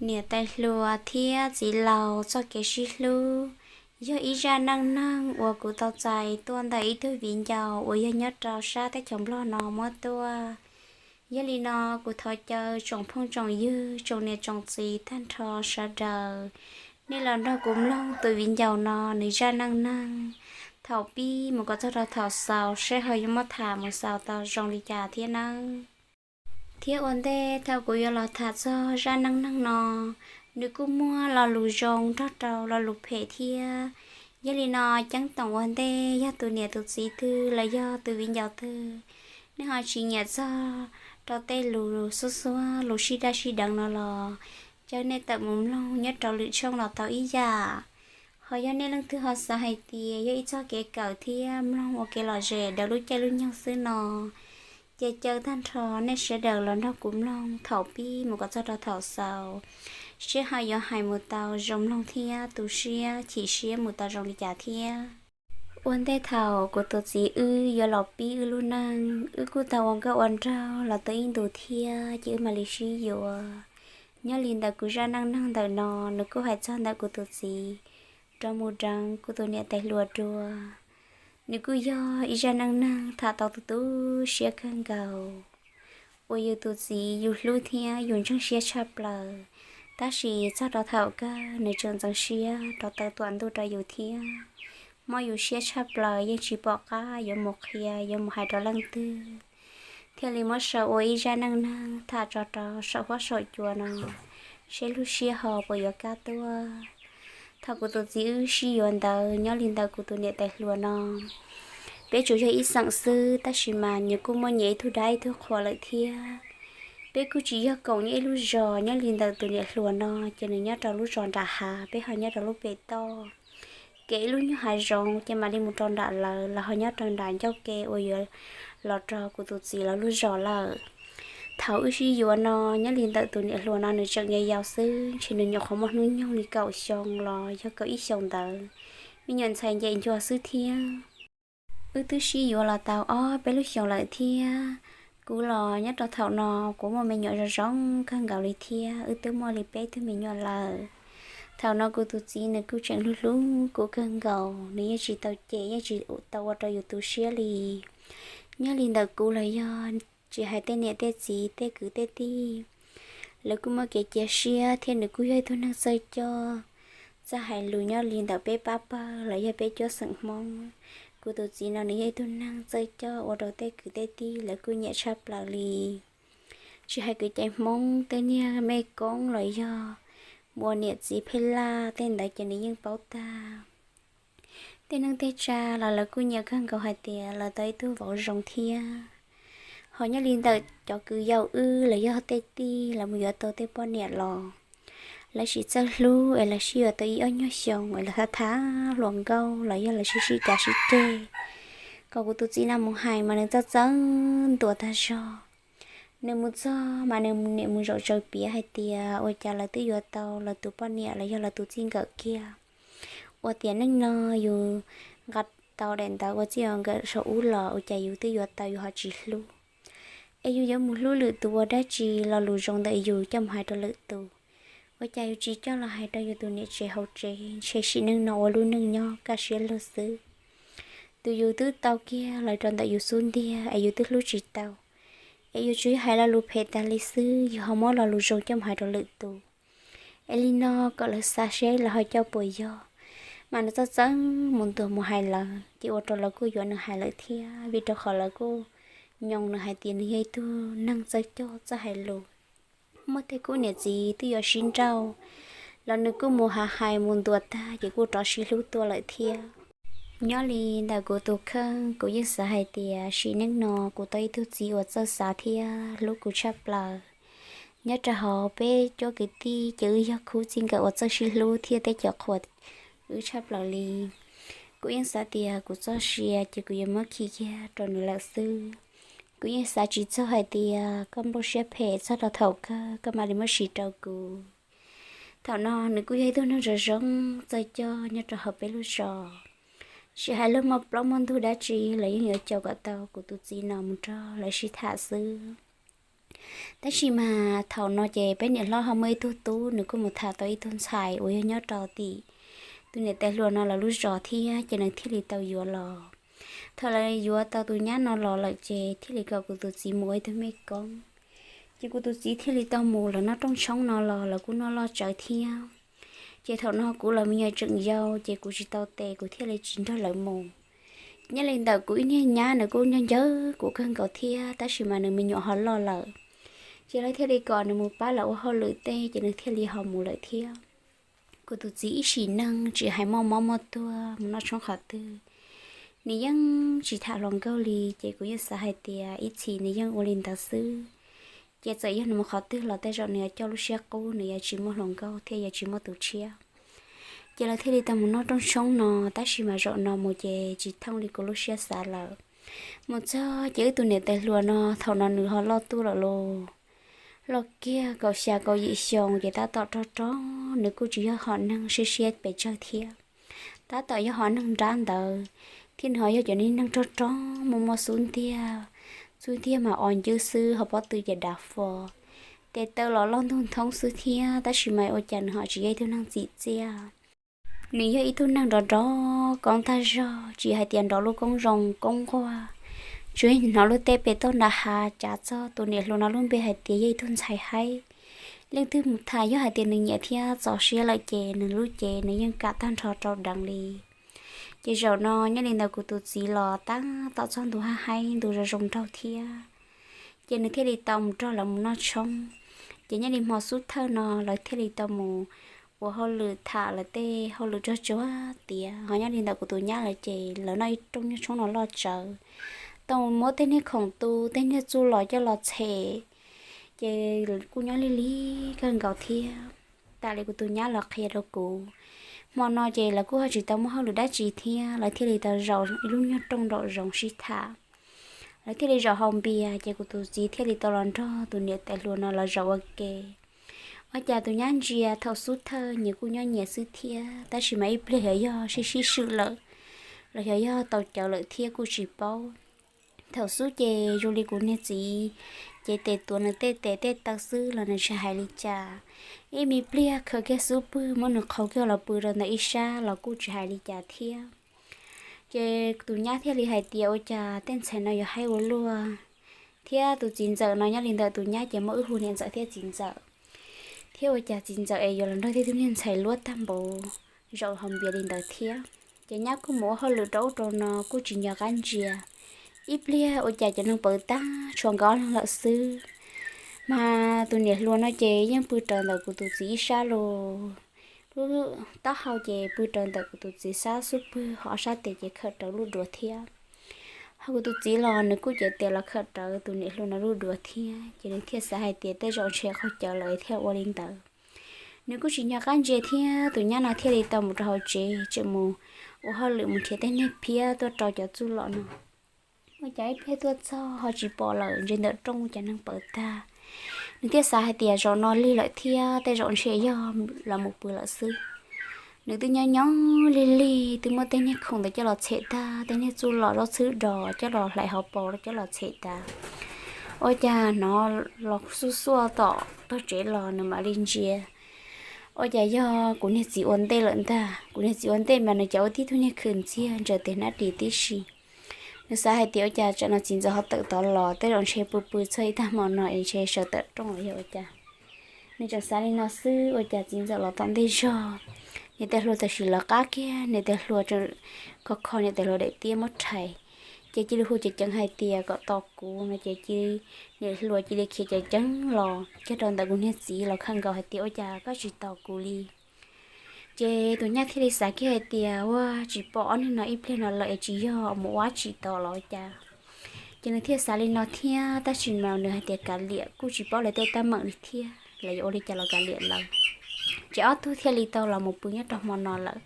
Niam tais hluas thiab txiv laus txoj kev sib hlub yog ib zaj neej neeg uas kuv tau txais tuaj ntawm ib tug viv ncaus uas yog nyob rau sab teb chaws Nplog no muab tuaj. Yog li no, kuv thov caw tsoom phooj tsoom ywg, tsoom niam tsoom txiv tag nrho sawv daws, nej los nrog kuv mloog tus viv ncaus no nws zaj neej neeg thaum pib mus kom txog rau thaum xaus seb ho yuav muab tham mus xaus tau zoo li cas thiab nawb. Thiab ua ntej thaum kuv yuav los tham txog zaj neej neeg no, nws kuj muaj lo lus zoo nrog rau lo lus phem thiab. Yog li no, ceeb toom ua ntej yog tus niam tus txiv twg los yog tus viv ncaus twg, nej ho tsis nyiam txog rau tej lus xuab xuab lus sib daj sib deev no los, caw nej tawm mus mloog nyob rau lwm tshooj los tau ib yam. Ho yog nej leej twg ho xav hais tias yog ib txoj kev kawm thiab mloog ua kev lom zem daws lub caij lub nyoog xwb no, ces caw tag nrho nej sawv daws los nrog kuv mloog thaum pib mus kom txog rau thaum xaus, seb ho yuav hais mus tau zoo mloog thiab tu siab chim siab mus tau zoo li cas thiab. Ua ntej thaum kuv tus txiv wb yuav los pib wb lub neej, wb kuj tau ua nkauj ua nraug los tau ib ntus thiab ces wb mam li sib yuav. Nyob li ntawm kuv zaj neej neeg ntawm no, nws kuj hais txog ntawm kuv tus txiv rov mus deev kuv tus niam tais hluas dua. Nws kuj yog ib zaj neej neeg tham tau tu tu siab kawg nkaus, uas yus tus txiv yus hlub thiab yus ntseeg siab tshaj plaws. Tab sis txog rau thaum kawg nws tseem ntxeev siab rov taw tuam ntuj rau yus thiab, mob yus siab tshaj plaws, yeej tsis pom qab yuav mus qhia yuav mus hais rau leej twg, thiaj li muab sau ua ib zaj neej neeg tham tso rau saum huab saum cua no, seb lub siab ho puas yuav kaj tuaj. Thaum kuv tus txiv wb sib yuav ntawd, nyob li ntawm kuv tus niam tais hluas no, peb tsuas yog ib xeem xwb, tab sis mas nws kuj muaj nyias ib tug dab ib tug qhua lawm thiab. Peb kuj tsis yog koom nyob ib lub zos, nyob li ntawm tus niam hluas no ces nws nyob rau lub zos nram hav, peb ho nyob rau lub pem toj. Kev ib lub nyuag hav zoov ces mam li mus rau nram lawv, lawv ho nyob rau nram ncauj ke uas yuav los rau kuv tus txiv lawv lub zos lawm. Thaum wb sib yuav no, nyob li ntawm tus niam hluas no nws tseem yau yau xwb, ntshe nws nyuam qhuav muaj hnub nyoog li kaum xyoo los yog kaum ib xyoos ntawd, me nyuam ntxhais nce ncua xwb thiab. Wb twb sib yuav los tau ob peb lub xyoos lawm thiab. Kuv los nyob rau thaum no kuv muaj me nyuam zoo zoo kawg nkaus li thiab, wb twb muaj li peb tug me nyuam lawm. Thaum no kuv tus txiv nws kuj tseem hlub hlub kuv kawg nkaus, nws yeej tsis tau cem yeej tsis tau ua rau yus tu siab li. Nyob li ntawm kuv los yog tsis hais tej niam tej txiv tej kwv tej tij, lawv kuj muaj kev cia siab thiab nws kuj yog ib tug neeg txawj coj, txawj hais lus nyob li ntawm peb pab pawg los yog peb cuab xeem Hmoob. Kuv tus txiv no nws yog ib tug neeg txawj coj ua rau tej kwv tej tij lawv kuj nyiam tshaj plaws li. Tsis hais kwv cai Hmoob, tej niag mej koob los yog mus ua niam txiv phej laj tej ntawd ces nws yeej paub tag. Tej neeg tej tsa los lawv kuj nyiam kawg nkaus hais tias lawv tau ib tug vauv zoo thiab. Ho nyob li ntawm cov kwv yau wb los yog tej tij lawv mus yuav tau tej poj niam los, lawv tsis txawj hlub es lawv sib yuav tau ib ob nyuag xyoo es lawv thab thab hluas nkauj los yog lawv sib sib cav sib ceg. Kom kuv tus txiv no mus hais mas nws txawj txawj ntuas tag zog. Nws mus txog mas nws niam mus zaum tsaws piav hais tias ua cas lawv twb yuav tau lawv tus poj niam los yog lawv tus txij nkawm kiag. Ua tias neej no yus nqa tau daim ntawv ua txij ua nkawm saum ub los ua cas yus twb yuav tau yus ho tsis hlub. Es yus yuav mus hlub lwm tus ua dab tsi? Lo lus zoo ntawm yus coj mus hais rau lwm tus, ua cas yus tsis coj los hais rau yus tus niam tsev hauv tsev? Ntshe sim neej no ua lub neej nyob kaj siab luag xwb. Tus yus twb tau kiag los rau ntawm yus xub ntiag es yus twb hlub tsis tau. Es yus tsuas yog hais lo lus phem tas li xwb, yus ho muab lo lus zoo coj mus hais rau lwm tus. Es li no kom lawv xav seb lawv ho coj puas yog. Mas nws txawj txawj mus ntuas mus hais lawv, ces ua rau lawv kuj yuav nws hais lawm thiab, vim rau qhov lawv kuj nyoos nws hais tias nws yog ib tug neeg txawj coj txawj hais lus. Muaj tej khub niam txiv twb yuav sib nrauj los nws kuj mus hav hais mus ntuas tag ces kuj rov sib hlub tuaj lawm thiab. Nyob li ntawm kuv tus kheej, kuv yeej xav hais tias sim neej no kuv tau ib tug txiv uas txawj xav thiab hlub kuv tshaj plaws. Nyob rau hauv peb cuab kwv tij ces wb yog khub txij nkawm uas txawj sib hlub thiab teb cov qhuas wb tshaj plaws li. Kuv yeej xav tias kuv txoj sia ces kuv yuav muab khi kiag rau nws lawm xwb. Kuv yeej xav tsis txog hais tias koj nplooj siab phem txog rau thaum kawg koj mam li muab siv rau kuv. Thaum no nws kuj yog ib tug neeg zoo zoo txawj coj nyob rau hauv peb lub zos. Tsis hais luag muaj plaub muaj ntug dab tsi los yeej yuav caum kom tau kuv tus txiv no mus nrog lawv sib tham xwb. Tab sis mas thaum no ces peb niam hlob ho muaj ib tug tub, nws kuj mus tham tau ib tug ntxhais uas yog nyob rau tim tus niam tais hluas no lawv lub zos thiab, ces nws thiaj li tau yuav los. Thaum lawv yuav tau tus nyab no los lawm ces thiaj li kom kuv tus txiv mus ua ib tug mej koob. Ces kuv tus txiv thiaj li tau mus lawv noj rooj tshoob no los lawv kuj noj loj tsawv thiab. Ces thaum no kuv los me nyuam tseem yau ces kuv tsis tau tes, kuv thiaj li tsis nrog lawv mus. Nyob li ntawm kuv ib niag nyab nws kuj nco ncawg kuv kawg nkaus thiab, tab sis mas nws me nyuam ho loj lawm, ces lawv thiaj li kom nws mus pab lawv ua hauj lwm tej, ces nws thiaj li ho mus lawm thiab. Kuv tus txiv ib sim neej tsis hais muaj mob muaj tuag mus noj tshoob qhov twg, nws yeej tsis tham hluas nkauj li, ces kuv yeej xav hais tias ib txhis nws yeej ua li ntawd xwb. Ces txawm yog nws mus qhov twg los tej zaum nws yuav coj lub siab qub, nws yuav tsis muaj hluas nkauj thiab yuav tsis muaj tus tshiab. Ces lawv thiaj li tau mus noj rooj tshoob no, tab sis mas zaum no mus ces tsis thooj li kuv lub siab xav lawm. Mus txog ces wb tus niam tais hluas no thaum no nws ho loj tuaj lawm lauj. Loj kiag kaum xya kaum yim xyoo ces tab tom rog rog, nws kuj tsis yog hom neeg siab siab pes tsawg thiab, tab tom yog hom neeg nrab ntawd, thiab nws ho yog cov niag neeg rog rog muaj muaj xub ntiag, xub ntiag mas o ncwb xwb, ho pob tw ces dav fo, tes taw los loj ntug nthoob xwb thiab, tab sis mas ua cas nws ho tsis yog ib tug neeg txim txiaj. Nws yog ib tug neeg nrov nrov koob tag zog, tsis hais tias nrov lub koob zoo koob nquag, tsuas hnov lub teb pem toj nram hav cav txog tus niam hluas no lub npe hais tias yog ib tug ntxhais haib. Leej twg mus tham yog hais tias nws nyiam thiab txaus siab lawm ces nws lub cev nws yeej kam tag nrho rau deev li. Ces zaum no nyob li ntawd kuv tus txiv los tab tom txog ntu haj haib ntu zoo zoo nraug thiab, ces nws thiaj li tau mus nrog lawv mus noj tshoob. Ces nyob li hmo xub thawj no lawv thiaj li tau mus ua hauj lwm tham lawv tej hauj lwm tsuag tsuag tiav. Ho nyob li ntawm kuv tus nyab lawm ces lawv noj ib rooj nyob tshoob no loj tsawv, tau muab tej niag khoom tu tej niag txuj lom coj los txhem, ces kuj nyob lig lig kawg nkaus thiab. Tas li kuv tus nyab los qhia rau kuv, hmo no ces lawv kuj ho tsis tau muaj hauj lwm dab tsi thiab, lawv thiaj li tau zaum ib lub nyuag rooj nraum zoov sib tham. Lawv thiaj li zaum haus npias, ces kuv tus txiv thiaj li tau los nrog tus niam tais hluas no los zaum ua ke. Ua cas tus nyab ntsia thaum xub thawj nyias kuj nyob nyias xwb thiab, tab sis mas ib pliag xyov yog sib sib swm lawm los xyov yog tau cawv lawm thiab kuj tsis paub. Thaum xub ces zoo li kuv niag txiv, ces tes tuav nws tej tes tej taw xwb los nws tsis hais li cas. Ib me pliag khaws kiag xub pwg muab nws qhau kiag los pw rau ntawm ib sab los kuj tsis hais li cas thiab. Ces tus nyab thiaj li hais tias ua cas tej ntxhais no yuav haib ua luaj, thiab tus txiv ntxawm no nyob li ntawm tus nyab ces muab wb hu niam ntxawm thiab txiv ntxawm, thiab ua cas txiv ntxawm es yuav los nrog tej tug niag ntxhais luab tag npaum zaum haus npias li ntawd thiab. Ces nyab kuj mus ua hauj lwm rau ub rau no kuj tsis nco qab ntsia. Ib pliag ua cas cov neeg pawv tag tshuav nkawd ob leeg lawm xwb, mas tus niam hluas no ces yeej pw raws ntawm kuv tus txiv ib sab los, lub taub hau ces pw raws ntawm kuv tus txiv sab xub pwg, ho ob sab tes ces khawm rawv lub duav thiab. Ho kuv tus txiv los nws kuj cev tes los khawm rawv tus niam hluas no lub duav thiab, ces nws thiaj xav hais tias tej zaum ntshe qaug cawv lawm thiaj ua li ntawd. Nws kuj tsis nco qab ntsia thiab, tus nyab no thiaj li tau mus rau hauv tsev tseem mus ua hauj lwm mus nrhiav tej niag phiab tuaj rau cov txuj lom no. Ua cas ib pliag tuaj txog ho tsis pom lawm, ntsia ntawm rooj ua cas neeg pawv tag. Nws thiaj xav hais tias zaum no lig lawm thiab, tej zaum ntshe yog los mus pw lawm xwb. Nws twb nyob nyob lig lig twb muab tej niag khoom ntawd coj los txhem tag, tej niag txuj lom zaub txhwb dos coj los hlais hauv paus coj los txhem tas. Ua cas hnov los xuj xuaj tom tog tsev los nws mam li ntsia, ua cas yog kuv niag txiv ua ntej lawm ntag. Kuv niag txiv ua ntej mas nws cas ua tib tug niag khwm ntxiag ntsaws tes hnab ris tib si. Nws xav hais tias ua cas tsam no txiv ntxawm ho tawm tod los, tej zaum ntshe pw pw txog ib tag hmo no es ntshe sawv tawm rooj los yog ua cas. Nws tseem xav li no xwb ua cas txiv ntxawm los tom ntej zog, niam tais hluas tam sim lawv qab kiag, niam tais hluas tseem kho kho niam tais hluas daim tiab muab rhais, ces cia li hu ceev ceev hais tias kom tos kuv no ces cia li, niam hluas cia li khiav ceev ceev los kiag rau ntawm kuv niag txiv los khawm nkaus hais tias ua cas koj tsis tos kuv li. Ces tus nyab thiaj li xav kiag hais tias ua tsis pom ob niag no ib pliag no lawm es tsis yog mus ua dab tsi tos los cas. Ces nws thiaj xav li no thiab, tab sis mas nws hais tias kav liam, kuj tsis paub lawv tej teeb meem li thiab, lawv yuav ua li cas los kav liam lawv. Ces ob tug thiaj li tau los mus pw nyob rau hmo no lawm.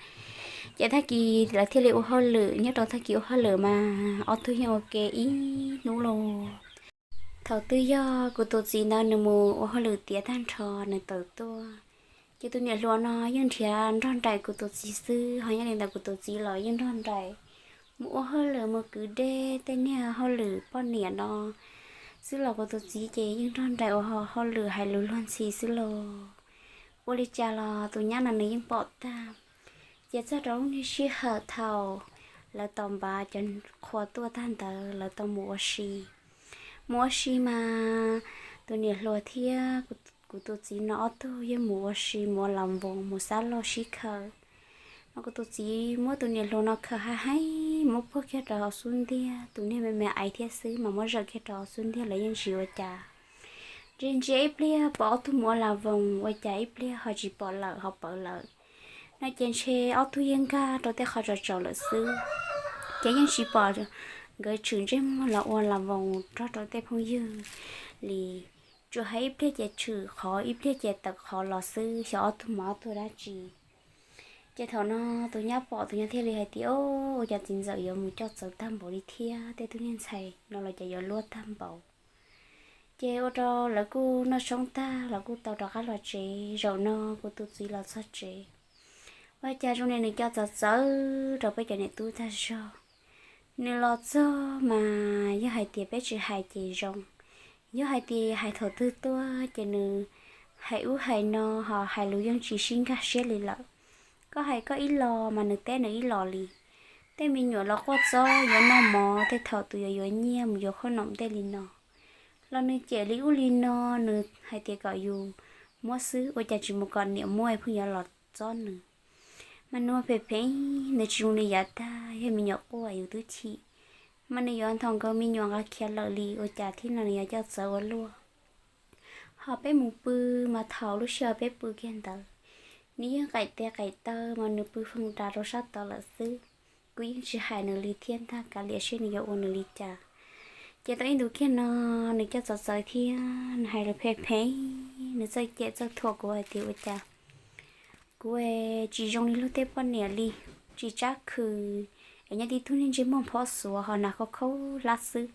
Ces tag kis lawv thiaj li ua hauj lwm, nyob rau tag kis ua hauj lwm mas ob tug yeej ua ke ib hnub los. Thaum twg yog kuv tus txiv ntawd nws mus ua hauj lwm tiav tag nrho nws tawm tuaj, ces tus niam hluas no yeej nrhiav nrog nraim kuv tus txiv xwb, ho nyob li ntawd kuv tus txiv los yeej nrog nraim mus ua hauj lwm mus kwv dej tej niag hauj lwm poj niam no, xwb los kuv tus txiv ces yeej nrog nraim ua hauj lwm hais lus luag ntxhi xwb los. Ua li cas los tus nyab no nws yeej pom tag. Ces txog rau lub niag sij hawm thaum lawv tau npav cov qhua tuaj tag ntawd lawv tau mus ua si. Mus ua si mas tus niam hluas thiab kuv tus txiv no ob tug yeej mus ua si mus ua las voos mus xab laj sib khaws. Mas kuv tus txiv muab tus niam hluas no khaws hais hais muab puag kiag rau hauv xub ntiag, tus niag me me aiv thiab xwb mas muab zawm kiag rau hauv xub ntiag lawv yeej tsis ua cas. Ntsia ntsia ib pliag pom ob tug mus ua las voos ua cas ib pliag ho tsis pom lawm ho pawv lawm. No ces ntshe ob tug yeej nkag rau tej qhov tsaus tsaus lawm xwb. Ces yeej tsis pom nkawd tshwm ntsej muag los ua las voos nrog rau tej phooj ywg li. Tsuas hais ib pliag ces tshwm qhov ib pliag ces tawm qhov los xwb, xyov ob tug mas ob tug dab tsi. Ces thaum no tus nyab pom tus nyab thiaj li hais tias, Ua cas txiv ntxawm yuav mus coj txawv tag npaum li thiab, tej tug niag ntxhais no los cas yuav luaj tag npaum. Ces ua rau lawv kuj noj tshoob tag los kuj tau rov qab los tsev. Zaum no kuv tus txiv los txog tsev, ua cas zoo li nws coj txawv txawv rau peb cov niam tub tag zog. Nws los txog mas yog hais tias peb tsis hais ces zoo, yog hais tias hais thaum twg tuaj ces nws hais ub hais no ho hais lus yeej tsis sib nkag siab li lawm. Koj hais koj ib los mas nws teb nws ib los li. Tej me nyuam los quaj txob yuav noj mov tej thaum tus yuav yuav nyiaj mus yuav khoom noom tej li no, los nws cem li ub li no, nws hais tias kom yus muab xwb ua cas tsis mus kom niam muab pheej yuav los txob nws. Mas nws ua phem phem, nws tsis zoo li yav tag yog me nyuam quaj yus twb chim, mas nws yuav nthos nkawd me nyuam nqa khiav lawm li ua cas thiab no nws yuav coj txawv ua luaj. Ho peb mus pw mas thaum lub sij hawm peb pw kiag ntawd, nws yeej qaim tes qaim taw mas nws pw foo das rau sab tod lawm xwb. Kuv yeej tsis hais nws li thiab ntag, kav liam seb nws yuav ua nws li cas. Ces tau ib ntus kiag no nws coj txawv txawv thiab nws hais lus phem phem, nws txawj cem txawj thuam kuv hais tias ua cas kuv tsis zoo li luag tej poj niam li, tsis tsab khw, es nyob tib tug niag ntsej muag phob xuav ho hnav khaub khaub hlab xwb.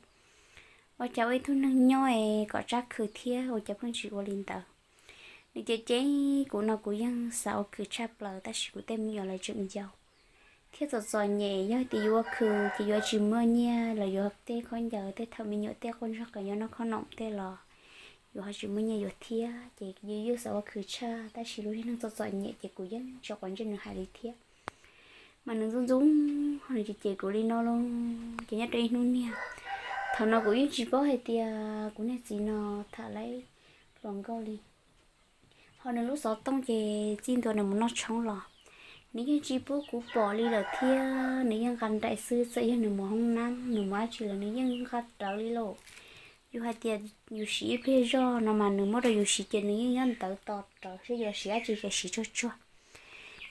Ua cas ua ib tug neeg nyob es kom tsab khw thiab ua cas pheej tsis ua li ntawd. Nws cem cem kuv no kuv yeej xav ua khwv tshaj plaws tab sis kuv tej me nyuam lawv tseem yau thiab txom txom nyem, yog tias yuav ua khwv ces yuav tsis muaj nyiaj los yuav tej khaub ncaws tej thaum me nyuam tej quaj ntsuag qees yuav noj khoom noom tej los yuav ho tsis muaj nyiaj yuav thiab ces yus yeej xav ua khwv tshaj tab sis luag neeg txom txom nyem ces kuv yeej tsis quav ntsej nws hais li thiab. Mas nws ntxub ntxub, nws cem cem kuv li no lauj. Ces nyob rau ib hnub niag, thaum no kuv yeej tsis paub hais tias kuv niag txiv no tham lawv hluas nkauj li. Ho nws lub xov tooj ces txij ntua nws mus noj tshoob los, nws yeej tsis pub kuv pom li lawm thiab nws yeej nqa nraim xwb, txawm yog nws mus hoob nab nws mus dab tsi los nws yeej nqa rawv li lauj. Yus hais tias yus siv ib pliag zog no mas nws muab rau yus siv ces nws yeej nyob ntawd tos rawv seb yuav siv dab tsi ces siv tsuag tsuag.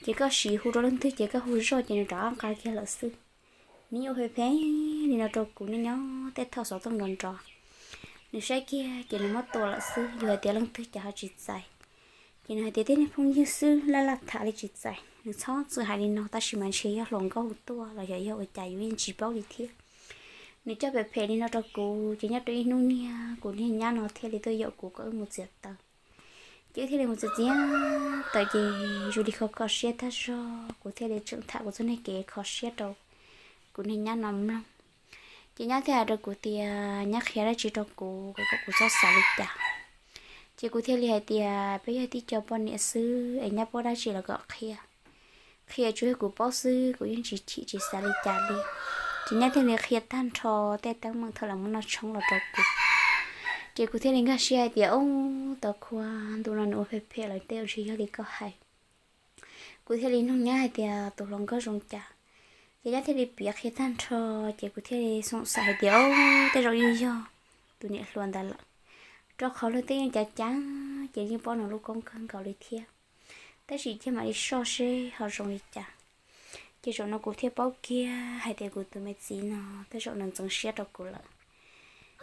Ces koj siv hu rau leej twg ces koj hu zoj ces nws rov qab nqa kiag lawm xwb. Nws yeej ua phem phem li no rau kuv, nws nyob tej thaum xov tooj nrov nrov, nws saib kiag ces nws muab tua lawm xwb, yus hais tias leej twg ces ho tsis txais. Ces nws hais tias tej niag phooj ywg xwb laj laj tham li tsis txais, nws txhob txwm hais li no tab sis mas ntshe yog hluas nkauj hu tuaj los yog yog ua cas yus yeej tsis paub li thiab. Nws coj phem phem li no rau kuv ces nyob rau ib hnub niag kuv niag nyab no thiaj li tuaj yaum kuv kom wb mus txiav taws. Ces wb thiaj li mus txiav txiav taws ces zoo li kho kho siab tag zog, kuv thiaj li tseem tham kuv txoj niag kev kho siab rau kuv niag nyab no mloog. Ces nyab thiaj hais rau kuv tias nyab qhia dab tsi rau kuv, kuv kom kuv txhob xav li cas. Ces kuv thiaj li hais tias peb yog tib co poj niam xwb es nyab paub dab tsi los kom qhia. Qhia tsuas yog kuv paub xwb, kuv yeej tsis chim tsis xav li cas li. Ces nyab thiaj li qhia tag nrho tej teeb meem thaum lawv muab noj tshoob los rau kuv. Ces kuv thiaj li nkag siab hais tias, Ub, tau khuv, ntu no nws ua phem phem lawm tej, ntshe yog li koj hais. Kuv thiaj li nug nyab hais tias tus hluas nkauj zoo cas. Ces nyab thiaj li piav qhia tag nrho, ces kuv thiaj li xoom xaim hais tias, Ub, tej zaum yeej yog tus niam hluas ntawd lawm, rau qhov luag tej yeej cav cav, ces yeej paub nws lub koob kawg nkaus li thiab. Tab sis cia mam li soj seb ho zoo li cas. Ces zaum no kuv thiaj paub kiag hais tias kuv tus me txiv no tej zaum nws ntxeev siab rau kuv lawm.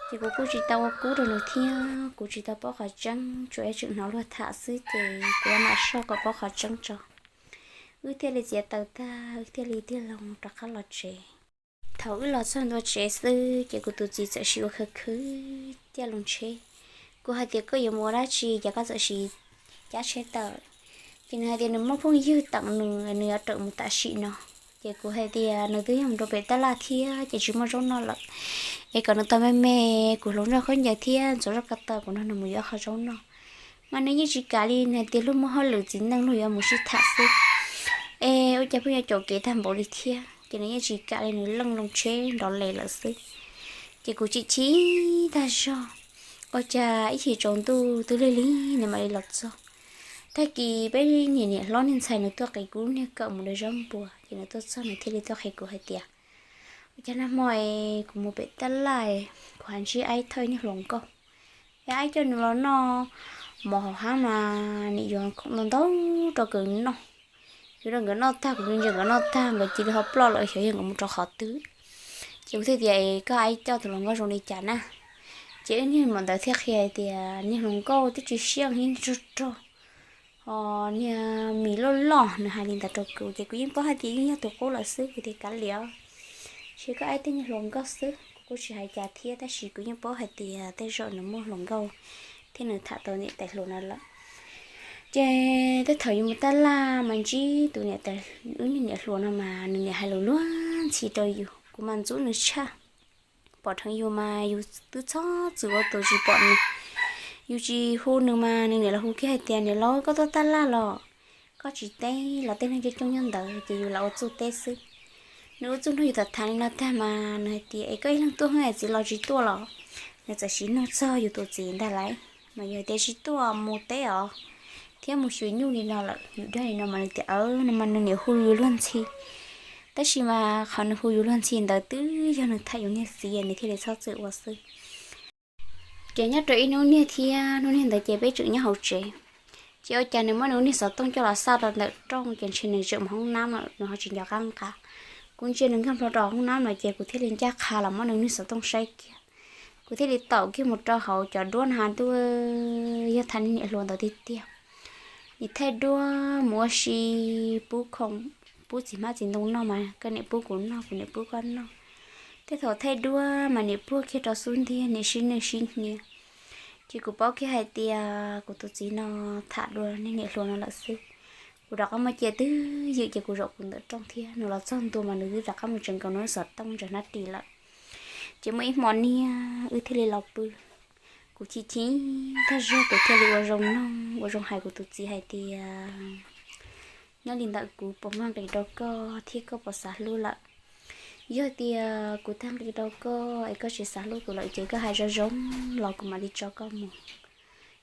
Ces kuv kuj tsis tau ua kub rau nws thiab kuv tsis tau paub qhov tseeb, tsuas ib tseem hnov luag tham xwb ces kuv mam soj kom paub qhov tseeb tso. Wb thiaj li txiav taws tag wb thiaj li tig loo rov qab los tsev. Thaum wb los txog ntua tsev xwb ces kuv tus txiv txawm sim ua khwv khwv ciaj loo tsheb. Kuv hais tias koj yuav mus ua dab tsi ces koj txawm sim cab tsheb tawm. Ces nws hais tias nws muaj phooj ywg teem nws, nws yuav rawm mus tam sim no. Ces kuv hais tias nws twb yog mus rau pem tab laj thiab ces tsis muaj zaub noj lawm, es kom nws tos me me, kuv hloov zoj khaub ncaws thiab ntxuav zoj ko taw kuv nrog nws mus yuav qhov zaub noj. Mas nws yeej tsis kam li, nws hais tias luag muaj hauj lwm txiv neej luag yuav mus sib tham xwb. Es ua cas pheej yuav caum kev tag npaum li thiab, ces nws yeej tsis kam li, nws leej loo tsheb nrov les lawm xwb. Ces kuv chim chim tag zog, ua cas ib chim tsaus ntuj twb lig lig nws mam li los txog. Tag kis peb niam niam hlob niag ntxhais nws tuaj qiv kuv niag kawm mus de zaub npua, ces nws tuaj txog nws thiaj li tuaj qhia kuv hais tias, ua cas nag hmo es kuv mus pem tab laj, kuv ho ntsib Aib thauj niag hluas nkauj, es Aib coj nws los noj mov hauv hav mas nim yuav khoom ntau ntau rau nkawd noj. Yuav rau nkawd noj tag, kuv ntsia nkawd noj tag nkawd cia li ho ploj lawm, xyov yog nkawd mus rau qhov twg. Ces kuv thiaj tias, es koj Aib coj tus hluas nkauj zoo li cas na? Ces wb niag maum ntawd thiaj qhia hais tias niag hluas nkauj twb tsis siab heev, rog rog, ho niag mis loj loj, nws hais li ntawd rau kuv ces kuv yeej paub hais tias yeej yog tus qub lawm xwb, kuv tias kav liam, tsis koj Aib tej niag hluas nkauj xwb, kuv kuj tsis hais cas thiab, tab sis kuv yeej paub hais tias tej zaum nws muaj hluas nkauj thiab nws tham tau niam tais hluas no lawm. Ces tej thaum yus mus tab laj mas ntsib tus niam tais, wb niag niam hluas no mas nws niam hais lus luag ntxhi rau yus, kuv mas ntxub nws tshaj. Pom dheev yus mas yus twb txhob txwm ua tus tsis pom nws. Yus tsis hu nws mas nws niam los hu kiag hais tias, niam laus, koj tuaj tab laj los? Koj tsis teb los tej neeg coob coob nyob ntawd ces yus lam ua txuj teb xwb. Nws ua txuj nrog yus tham tham li no tag mas nws hais tias, es koj ib leeg tuaj heev es txiv laus tsis tuaj los? Nws txawm siv nug txog yus tus txiv ntag lauj, mas yus hais tias tsis tuaj, mus teb os, thiab mus xyuas nyuj li no lawm, yus dag li no mas nws tias, aw, no mas nws niam hu yus luag ntxhi. Tab sis mas qhov nws hu yus luag ntxhi ntawd twb yog nws tham yus niag txiv nws thiaj li txhob txwm ua xwb. Ces nyob rau ib hnub niag thiab, hnub niag ntawd ces peb tseem nyob hauv tsev. Ces ua cas nws muab nws niag xov tooj coj los xaj rau ntawm rooj ces ntshe nws tseem mus hoob nab lawm, nws ho tsis nco qab nqa. Kuv ntsia nws nkag nplho rau hoob nab no ces kuv thiaj li ncaj qha los muab nws niag xov tooj saib kiag. Kuv thiaj li taum kiag mus rau hauv cov duab no ha ntuj, yog tham niag niam hluas ntawd tiag tiag. Nim thaij duab mus ua si, pub khoom, pub txiv hmab txiv ntoo noj mas koj niam pub kuv noj, kuv niam pub koj noj. Tej thaum thaij duab mas nim puag kiag rau xub ntiag, nim sib nwj sib hnia. Ces kuv paub kiag hais tias kuv tus txiv no tham dua niag niam hluas no lawm xwb. Kuv rov qab muab cia twj ywm ces kuv zaum kuv ntawm rooj thiab. Nws los txog ntua mas nws twb rov qab mus tsees nkaus nws xov tooj ntawm hnab ris lawm. Ces muaj ib hmo niag wb thiaj li los pw. Kuv chim chim tag zog kuv thiaj li ua zoo noog ua zoo hais kuv tus txiv hais tias, nyob li ntawm kuv puas muaj nqis rau koj thiab koj puas xav hlub lawm? Yog tias kuv tag nqis rau koj es koj tsis xav hlub kuv lawm ces koj hais zoo zoo los kuv mam li tso koj mus.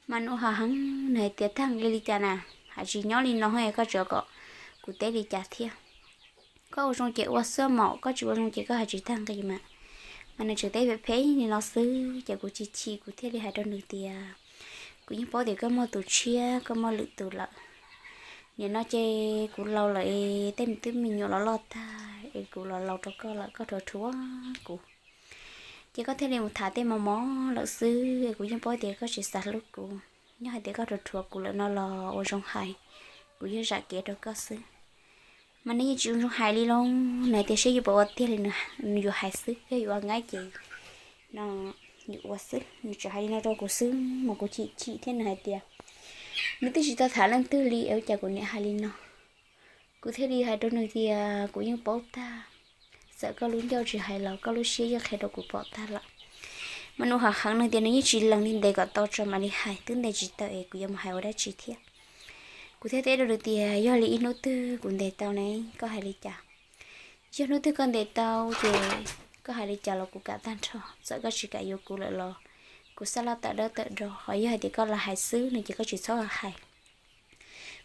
Mas nws ho heev, nws hais tias, tag nqis li cas na? Hais tsis nyob li no es koj tseem kom kuv teb li cas thiab? Koj ua zoo ces ua xwb mas, koj tsis ua zoo ces koj hais tsis tag nqis mas. Mas nws tseem teb phem phem li no xwb ces kuv chim chim kuv thiaj li hais rau nws tias, kuv yeej paub tias koj muaj tus tshiab, koj muaj lwm tus lawm. Nim no ces kuv laus lawm es tej me tub me nyuam los loj tag es kuv los laus rau koj lawm, koj rhuav rhuav kuv. Ces koj thiaj li mus tham tej mos mos lawm xwb es kuv yeej paub tias koj tsis xav hlub kuv. Nyob hais tias koj rhuav rhuav kuv lawm no los ua zoo hais, kuv yog zam kev rau koj xwb. Mas nws yeej tsis zoo hais li lauj, nws hais tias seb yuav puas ua tiag li, nws yuav hais xwb, yog yuav ua nqaib ces no yuav ua xwb. Nws tseem hais li no rau kuv xwb mas kuv chim chim thiab nws hais tias, nws twb tsis tau tham leej twg li es ua cas kuv niam hais li no. Kuv thiaj li hais rau nws tias kuv yeej paub tag, txawm koj lub ncauj tsis hais los koj lub siab yeej qhia rau kuv pom tag lawm. Mas nws ho heev, nws tias nws yeej tsis lees li, ntes kom tau tso mam li hais, twb ntes tsis tau es kuv yuav mus hais ua dab tsi thiab. Kuv thiaj teb rau nws tias yog li ib hnub twg kuv ntes tau ne, koj hais li cas? Yog hnub twg koj ntes tau ces koj hais li cas los kuv kam tag nrho, txawm koj tsis kam yuav kuv lawm los kuv xav laj tawm dawb tawm do, ho yog hais tias koj lam hais xwb no ces koj tsis txhob hais.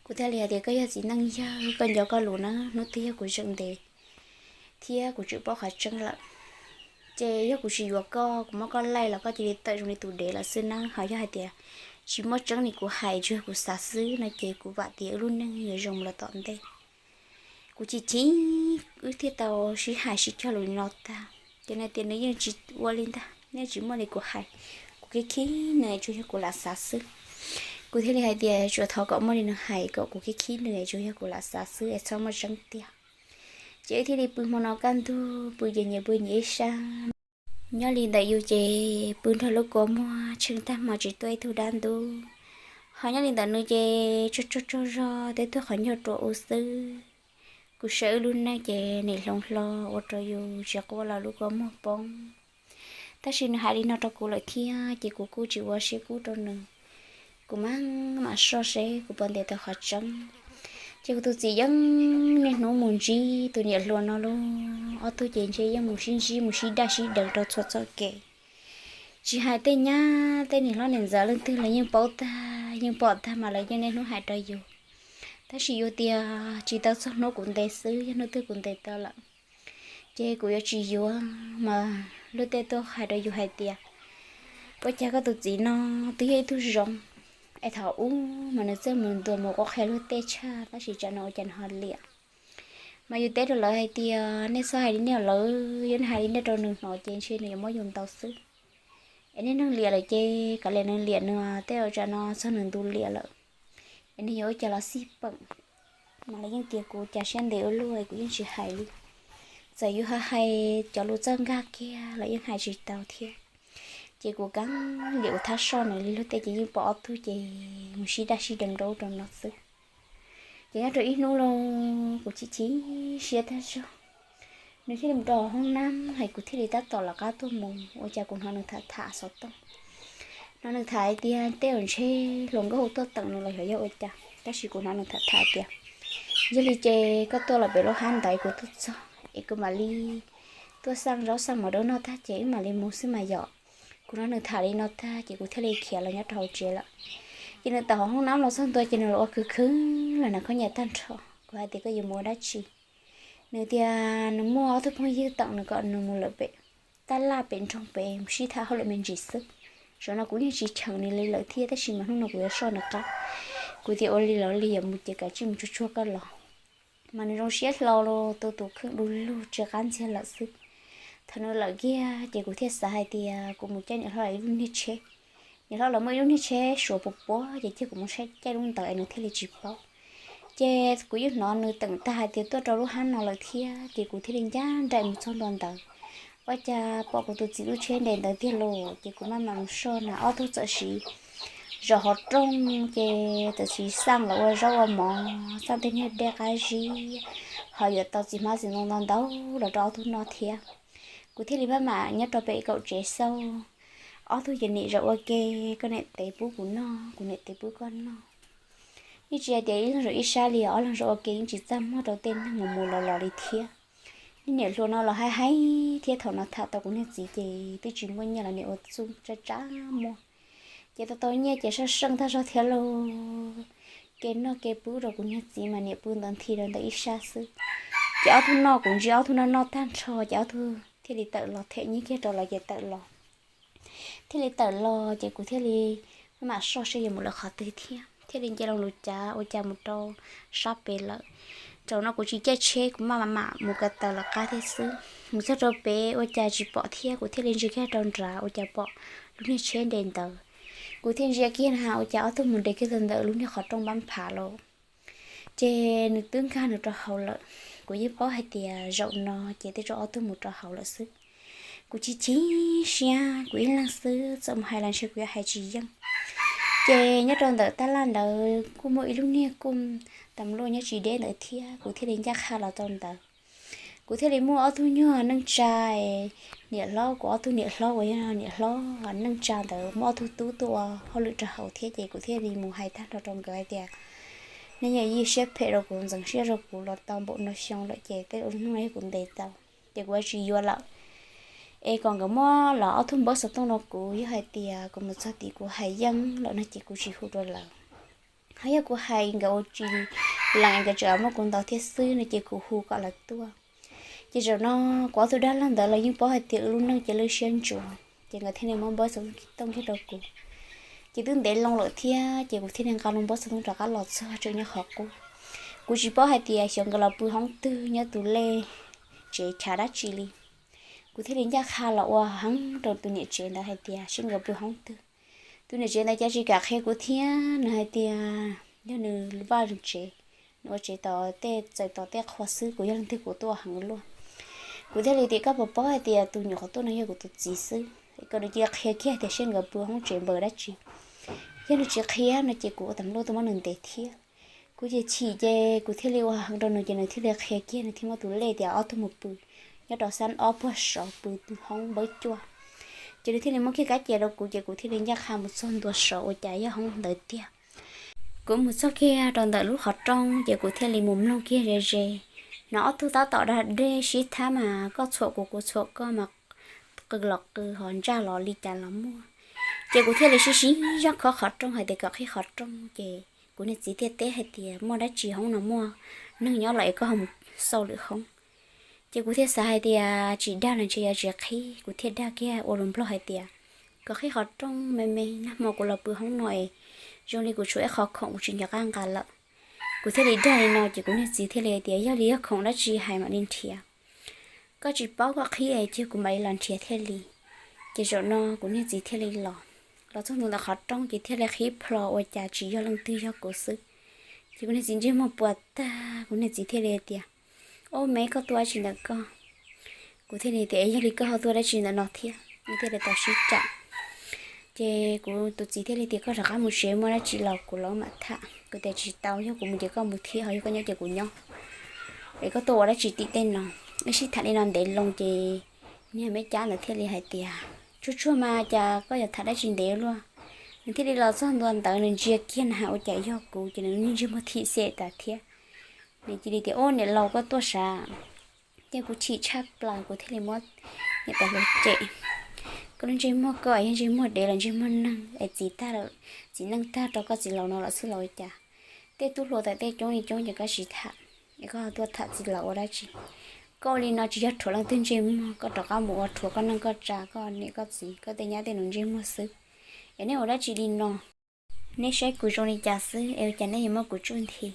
Kuv thiaj li hais tias koj yog txiv neej yawg, koj nco koj lus na, hnub twg yog kuv zeem ntes thiab kuv tseem paub qhov tseeb lawm, ces yog kuv tsis yuav koj, kuv muab koj laij los koj cia li tawm zoo li tus dev lawm xwb na. Ho yog hais tias tsis muaj tseeb li kuv hais, tsuas yog kuv xav xwb no ces kuv vam tias wb lub neej yuav zoo mus lawm tom ntej. Kuv chim chim, wb thiaj tau sib hais sib cog lus li no tag. Ces nws tias nws yeej tsis ua li ntag, yeej tsis muaj li kuv hais. Kuv khib khib nws, tsuas yog kuv lam xav xwb. Kuv thiaj li hais tias tsuas thov kom muaj li nws hais, kom kuv khib khib nws, tsuas yog kuv lam xav xwb es txhob muaj tseeb tiag. Ces wb thiaj li pw hmo no kaj ntug, pw ces nyias pw nyias ib sab. Nyob li ntawm yus ces pw nrog lub kua muag tsheej tag hmo tsis tuaj ib tug dab ntub. Ho nyob li ntawm nws ces tsaug tsaug tsaug zog, twb tuag qhov ncauj rua u xwb. Kuv saib wb lub neej ces nim hloov hlo ua rau yus tsis quaj los lub kua muag poob. Tab sis nws hais li no rau kuv lawm thiab ces kuv kuj tsis ua siab kub rau nws. Kuv mam mam soj seb kuv puas ntes tau qhov tseeb. Ces kuv tus txiv yeej niaj hnub mus ntsib tus niam hluas no lauj. Ob tug ces ntshe yeej mus sib ntsib mus sib daj sib deev rau txhua txoj kev. Tsis hais tej nyab tej niam hlob niam ntxawm leej twg los yeej paub tag yeej pom tag mas lawv yeej niaj hnub hais rau yus. Tab sis yus tias tsis tau txog hnub kuv ntes xwb, yog hnub twg kuv ntes tau lawm ces kuv yuav tsis yuav. Mas luag tej tuaj hais rau yus hais tias, ua cas koj tus txiv no twb yog ib tug zoo, es thaum ub mas nws txawj mus ntuas mus quav qhia luag tej tshaj, tab sis tsam no ua cas nws ho liam. Mas yus teb rau lawv hais tias nej txhob hais li nej, lawv yog nej hais li nej rau nws hnov ces ntshe nws yuav muab yus ntaus xwb. Es nej neeg liam lawm ces kav liam nws liam nws, tej ua tsam no txog nws ntu liam lawm es nws yuav ua cas los xij peem. Mas lawv yeej tias kuv cas siab ntev ua luaj, kuv yeej tsis hais li. Txawm yus ho hais cov lus txawj nkag kiag los yeej hais tsis tau thiab. Ces kuv kav liam kuv thab soj nws li, luag tej ces yeej pom ob tug ces mus sib daj sib deev rau ub rau no xwb. Ces nyob rau ib hnub lauj, kuv chim chim siab tag zog, nws thiaj li mus rau hauv hoob nab hais, kuv thiaj li tab tom lawv qab tuaj mus, ua cas kuv hnov nws tham tham xov tooj. Hnov nws tham hais tias tej zaum ntshe hluas nkauj hu tuaj teem nws los xyov yog ua cas, tab sis kuv hnov nws tham tham tias, yog li ces koj tuaj los pem lub hab ntawd kuv tuaj txog es kuv mam li tuaj xaj zaub xaj mov rau noj tag ces wb mam li mus xwb mas yom. Kuv hnov nws tham li no tag ces kuv thiaj li khiav los nyob rau hauv tsev lawm. Ces nws tawm hauv hoob nab los txog ntua ces nws los ua khwv khwv los na khov nyiam tag nrho. Kuv hais tias koj yuav mus ua dab tsi? Nws tias nws muaj ob tug phooj ywg teem nws kom nws mus lawm pem tab laj pem nroog pem mus sib tham hauj lwm me ntsis xwb. Zaum no kuv yeej tsis cheem nws li lawm thiab, tab sis mas hnub no kuv yuav soj nws qab. Kuv tias ua li los li, yuav mus ces kav tsij mus tsuag tsuag koj los. Mas nws zoo siab hlo los tu tus kheej du lug tsis qab ntxiag lawm xwb. Thaum nws lawm kiag ces kuv thiaj xav hais tias kuv mus caij niam hlob lawv ib lub niag tsheb. Niam hlob lawv muaj ib lub niag tsheb Suav puas puav ces cia kuv mus saib caij lub ntawd es nws thiaj li tsis paub. Ces kuv yeej hnov nws teem tag hais tias tuaj rau lub hab no lawm thiab ces kuv thiaj li ncaj nraim mus txog ntua ntawd. Ua cas pom kuv tus txiv lub tsheb nres ntawd tiag lauj. Ces kuv maj mam mus soj na ob tug txawm siv zaum hauv rooj ces txawm siv xaj los ua zaub ua mov, xaj tej niag dej qab zib, ho yuav tau txiv hmab txiv ntoo ntau ntau los rau ob tug noj thiab. Kuv thiaj li maj mam nyob rau pem kaum tsev xauj. Ob tug ces niam zaum ua ke, koj niam tev pub kuv noj, kuv niam tev pub koj noj. Yeej tsis hais tias ib leeg zaum ib sab li, ob leeg zaum ua ke yeej tsis txaj muag rau tej neeg mus mus los los li thiab. Niag niam hluas no los haib haib thiab, thaum no tham tau kuv niag txiv ces twb tsis muaj nyiaj los niam ua txuj tsab tsab muag. Ces tau tau nyiaj ces saj seej tag zog thiab lauj. Kev noj kev pub rau kuv niag txiv mas niam pw ntawd nthi rau ntawm ib sab xwb. Ces ob tug noj, kuv ntsia ob tug noj noj tag nrho ces ob tug thiaj li tawm los, them nyiaj kiag rau lawv ces tawm los. Thiaj li tawm los ces kuv thiaj li maj mam soj seb yuav mus lawm qhov twg thiab, thiaj li nce loo lus cav ua cas mus rau sab pem lawm. Zaum no kuv tsis caij tsheb, kuv maj mam mus ko taw lawv qab thiab xwb. Mus txog rau pem ua cas tsis pom thiab, kuv thiaj li ntsia kiag rau nrad ua cas pom lub niag tsheb nres ntawd. Kuv thiaj ntsia kiag na ua cas ob tug mus nres kiag tau ntawm lub niag qhov rooj npab phav lawm. Ces nws twb nkag nws rau hauv lawm. Kuv yeej paub hais tias zaum no ces tej zaum ob tug mus rau hauv lawm xwb. Kuv chim chim siab, kuv ib leeg xwb txawm mus hais los ntshe kuv yuav hais tsis yeej. Ces nyob rau ntawm tab laj ntawd kuj muaj ib lub niag kuj tas luaj nyob tsis deb ntawd thiab, kuv thiaj li ncaj qha los rau ntawd. Kuv thiaj li muaj ob tug nyuag neej tsa, niam hlob, kuv ob tug niam hlob uas yog niam hlob neej tsa ntawd muaj ob tug tub tuaj ua hauj lwm rau hauv thiab ces kuv thiaj li mus hais tag nrho rau nkawd hais tias, nej yeej yij siab phem rau kuv, ntxeev siab rau kuv los tau npaum no xyoo lawm ces tej hnub no yog kuv ntes tau ces kuv yuav tsis yuav lawm. Es kom nkawd muab los ob tug npawb xov tooj rau kuv, yog hais tias kuv mus txog tid kuv hais yeej lawm no ces kuv tsis hu rau lawv. Ho yog kuv hais nkawd ua tsis lees, nkawd tseem muab kuv ntaus thiab xwb no ces kuv hu kom lawv tuaj. Ces zaum no kuv ob tug dab laug ntawd los yeej paub hais tias wb lub neej ces lwj siab ntsuav ces nkawd thiaj li muab npawb xov tooj kiag rau kuv. Ces twb ntev loo lawm thiab ces kuv thiaj li nqa lub npawb xov tooj rov qab los txog tseem nyob qhov qub. Kuv tsis paub hais tias xyov nkawd los pw hoob twg nyob tus lej tsev chav dab tsi li. Kuv thiaj li ncaj qha los ua heev rau tus niam tsev ntawd hais tias seb nkawd pw hoob twg. Tus niam tsev ntawd cas tsis kam qhia kuv thiab, nws hais tias yog nws vaj tsev, nws ua tsev tom tej, txawm tom tej qhua xwb, kuv yog leej twg kuv tuaj heev luaj. Kuv thiaj li tias koj puas paub hais tias tus nyuam qhuav tuaj no yog kuv tus txiv xwb, kom nws cia li qhia kiag tias seb nkawd pw hoob tsev npaws dab tsi. Yog nws tsis qhia no ces kuv ua tas luaj tuaj muab nws ntes thiab. Kuv ces chim ces kuv thiaj li ua heev rau nws ces nws thiaj li qhia kiag, nws thiaj muab tus lej tias ob tug mus pw nyob rau xab ob puag saud pw hoob npawb cuaj. Ces nws thiaj li muab kiag kab cia rau kuv ces kuv thiaj li ncaj qha mus txog ntua saud ua cas yog hoob ntawd tiag. Kuv mus txog kiag rau ntawm lub qhov rooj ces kuv thiaj li mus mloog kiag ze ze, hnov ob tug tab tom da dej sib thab mas koj txhuam kuv kuv txhuam koj mas qw los qw ho ntsaj los li cas los muaj. Ces kuv thiaj li sib sib zog khob qhov rooj hais tias kom qhib qhov rooj ces kuv niag txiv thiaj teb hais tias muaj dab tsi hoob no muaj neeg nyob los es koj ho mus xauj lwm hoob. Ces kuv thiaj xav hais tias tsis dag los ntshe yuav tsis qhib, kuv thiaj dag kiag ua lus Nplog hais tias kom qhib qhov rooj me me, nag hmo kuv los pw hoob no es zoo li kuv tshuav ib qho khoom kuv tsis nco qab nqa lawm. Kuv thiaj li dag li no ces kuv niag txiv thiaj li tias yog li yog khoom dab tsi hais mam li nrhiav, koj tsis paub koj qhib es cia kuv mam li los nrhiav thiaj li. Ces zaum no kuv niag txiv thiaj li los, los txog ntua ntawm qhov rooj ces thiaj li qhib plho ua cas tsis yog leej twg yog kuv xwb. Ces kuv niag txiv ntsej muag puas tag, kuv niag txiv thiaj li tias, Ub, me, koj tuaj dab tsi ntawm koj? Kuv thiaj li tias, Yog li koj ho tuaj dab tsi ntawm no thiab? Nws thiaj li tau sib cam. Ces kuv tus txiv thiaj li tias, Koj rov qab mus tsev, muaj dab tsi los kuv los mam tham. Kuv tias, Tsis tau, yog kuv mus ces koj mus thiab, ho yog koj nyob ces kuv nyob. Es koj tuaj ua dab tsi tim tej no? Wb sib tham li no ntev loo ces niag me cab ntawd thiaj li hais tias, Tsuag tsuag mas cas koj yuav tham dab tsi ntev luaj? Nws thiaj li los txog ntua ntawd nws ntsia kiag nws hais ua cas yog kuv ces nws niag ntsej muag thim xim tas thiab. Nws cia li tias, Ub, niam laus koj tuaj sav? Ces kuv chim tshaj plaws kuv thiaj li muab niam tais hluas cem, Koj lub ntsej muag koj yog ntsej muag dev los ntsej muag neeg es txiv tag lawm, txiv neej tag rau koj txiv laus no lawm xwb los ua cas? Tej tub hluas tawm tej coob li coob ces koj tsis tham, es koj ho tuaj tham txiv laus ua dab tsi? Koj ua li no tsis yog rhuav leej twg ntsej muag, koj rov qab mus ua rhuav koj neej koj tsa koj niam koj txiv koj tej nyab tej nus ntsej muag xwb. Es neb ua dab tsi li no? Neb saib kuv zoo li cas xwb es ua cas neb yuav muab kuv tsuj nthi?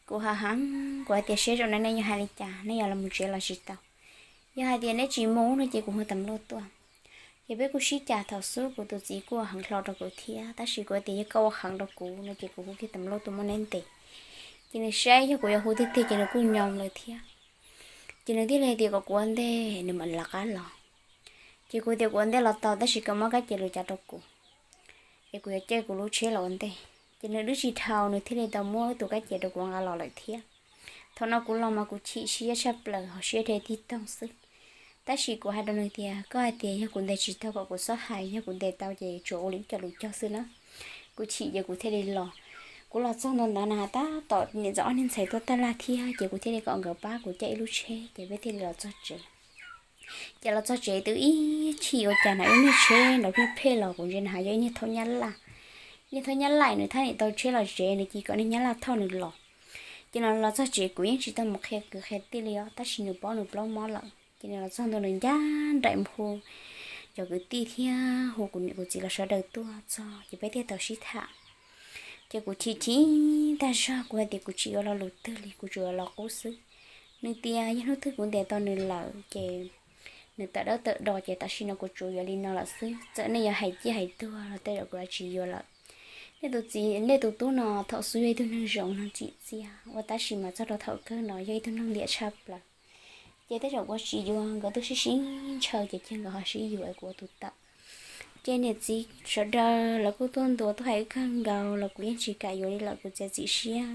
Kuv hav heev, kuv hais tias, Seb zaum no nej yuav hais li cas, nej yuav los mus tsev los tsis tau? Yog hais tias neb tsis mus no ces kuv hu tam luj tuaj. Ces peb kuj sib cam thaum xub kuv tus txiv kuj ua heev hlo rau kuv thiab, tab sis kuv hais tias yog koj ua heev rau kuv no ces kuv hu kiag tam luj tuaj muab neb ntes. Ces nws saib yog kuv yuav hu tiag tiag ces nws kuj nyoo lawm thiab. Ces nws thiaj li tias kom kuv ua ntej nws mam li lawv qab los. Ces kuv tias kuv ua ntej los tau tab sis koj muab kab cia lus cas rau kuv, es kuv yuav caij kuv lub tsheb los ua ntej. Ces nws twb tsis dhau nws thiaj li tau muab tus kab cia rau kuv nqa los lawm thiab. Thaum no kuv los mas kuv chim siab tshaj plaws ho siab dheev tig toog xwb. Tab sis kuv hais rau nws tias koj hais tias yog kuv ntes tsis tau kom kuv txhob hais, yog kuv ntes tau ces tsuas ua li cov lus cog xwb na. Kuv chim ces kuv thiaj li los. Kuv los txog ntua ntawd na tab tom niam ntxawm ob niag ntxhais tuaj taj laj thiab ces kuv thiaj li kom nkawd pab kuv caij ib lub tsheb ces peb thiaj li los txog tsev. Ces los txog tsev twb ib chim ua cas na ib niag tsheb nrov pheej pheej los kuv ntsia na has yog ib niag thaub nyab laj. Niag thaub nyab laj nws thab niam tau tsheb los tsev nws cia kom niag nyab laj thauj nws los. Ces nws los txog tsev kuv yeej tsis tau mus qhia kwv qhia tij li os tab sis nws paub nws plaub mob lawm ces nws los txog ntua nws ncaj nraim mus hu cov kwv tij thiab hu kuv niam kuv txiv los sawv daws tuaj txog ces peb thiaj tau sib tham. Ces kuv chim chim tag zog kuv hais tias kuv tsis yuav lo lus twg li kuv tsuas yuav los qub xwb. Nws tias yog hnub twg kuv ntes tau nws lawm ces nws tawm dawb tawm do ces tam sim no kuv tsuas yuav li no lawm xwb, txawm nej yuav hais ciaj hais tuag los tej zaum kuv yuav tsis yuav lawm. Nej tus txiv nej tus tub no thaum xub yog ib tug neeg zoo neeg tsim txiaj ua tab sis mas txog rau thaum kawg no yog ib tug neeg liam tshaj plaws. Ces tej zaum kuv tsis yuav, nkawd twb sib sib ntshaw ces cia nkawd ho sib yuav es kuv ua tus tawm. Ces niam txiv sawv daws lawv kuj tuaj ntuas tuaj hais wb kawg nkaus los kuv yeej tsis kam yuav li lawm, kuv txiav txim siab.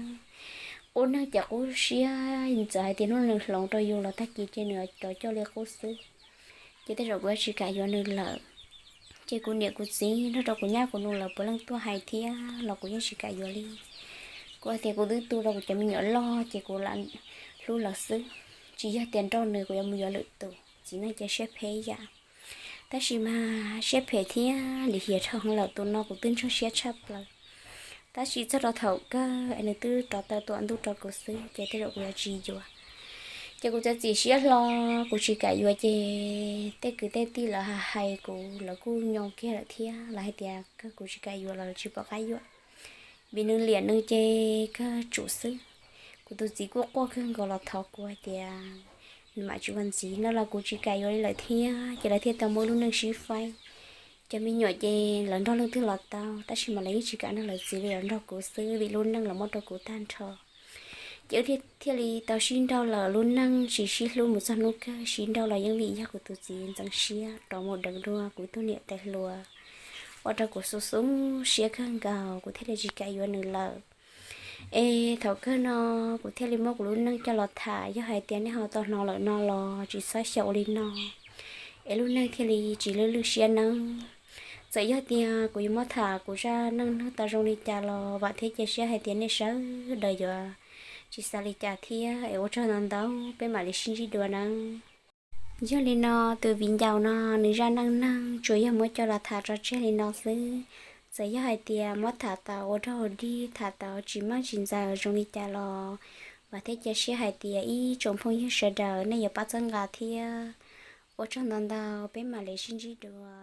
Qub neeg ces qub siab, txawm hais tias hnub nws hloov rau yus los tag kis ces nws rov coj li qub xwb. Ces tej zaum kuv yeej tsis kam yuav nws lawm. Ces kuv niam kuv txiv nrog rau kuv nyab kuv nus lawv puav leej tuaj hais thiab los kuv yeej tsis kam yuav li. Kuv hais tias kuv twb tu rau kuv cov me nyuam loj ces kuv lam hlub lawv xwb. Tsis yog tias nrauj nws kuv yuav mus yuav lwm tus, txiv neej cia siab phem yam. Tab sis mas siab phem thiab lim hiam dhau heev lawm, tus no kuv twb ntsoog siab tshaj plaws. Tab sis txog rau thaum kawg es nws twb rov tawm tuam ntuj rau kuv xwb ces tej zaum kuv yuav tsis yuav. Ces kuv txiav txim siab hlo, kuv tsis kam yuav ces tej kwv tej tij lawv hais kuv lawv kuj nyoo kiag lawm thiab, lawv hais tias kawg kuv tsis kam yuav los lawv tsis pom qab yuav. Vim nws liam nws ces kawg tsum xwb. Kuv tus txiv kuj quaj kawg nkaus los thov kuv hais tias nws mam tsis ua ntxiv no los kuv tsis kam yuav li lawm thiab ces lawv thiaj tau muaj lub neej sib faib. Cov me nyuam ces lawv nrog leej twg los tau tab sis mas lawv yeej tsis kam nrog lawv txiv li, lawv nrog kuv xwb vim lub neej los muab rau kuv tag nrho. Ces wb thiaj li tau sib nrauj lawm, lub neej tsis sib hlub mus txog hnub kawg, sib nrauj los yeej vim yog kuv tus txiv ntxeev siab rov mus deev dua kuv tus niam tais hluas, ua rau kuv xu xu siab kawg nkaus, kuv thiaj li tsis kam yuav nws lawm. Es thaum kawg no kuv thiaj li muab kuv lub neej coj los tham, yog hais tias nej ho tau hnov lawm no los tsis txhob xyaum ua li no, es lub neej thiaj li tsis lwj lwj siab nawb. Txawm yog tias kuv yuav muab tham kuv zaj neej neeg tau zoo li cas los vam thiab cia siab hais tias nej sawv daws yuav tsis xav li cas thiab, es ua tsaug ntau ntau, peb mam li sib ntsib dua nawb. Yog li no, tus viv ncaus no nws zaj neej neeg tsuas yog muab coj los tham tso tseg li no xwb. Txawm yog hais tias muab tham tau ua rag ua dig, tham tau tsis meej tsis ntxaws zoo li cas los vam thiab cia siab hais tias ib tsoom phooj ywg sawv daws nej yuav pab txhawb nqa thiab. Ua tsaug ntau ntau, peb mam li sib ntsib dua.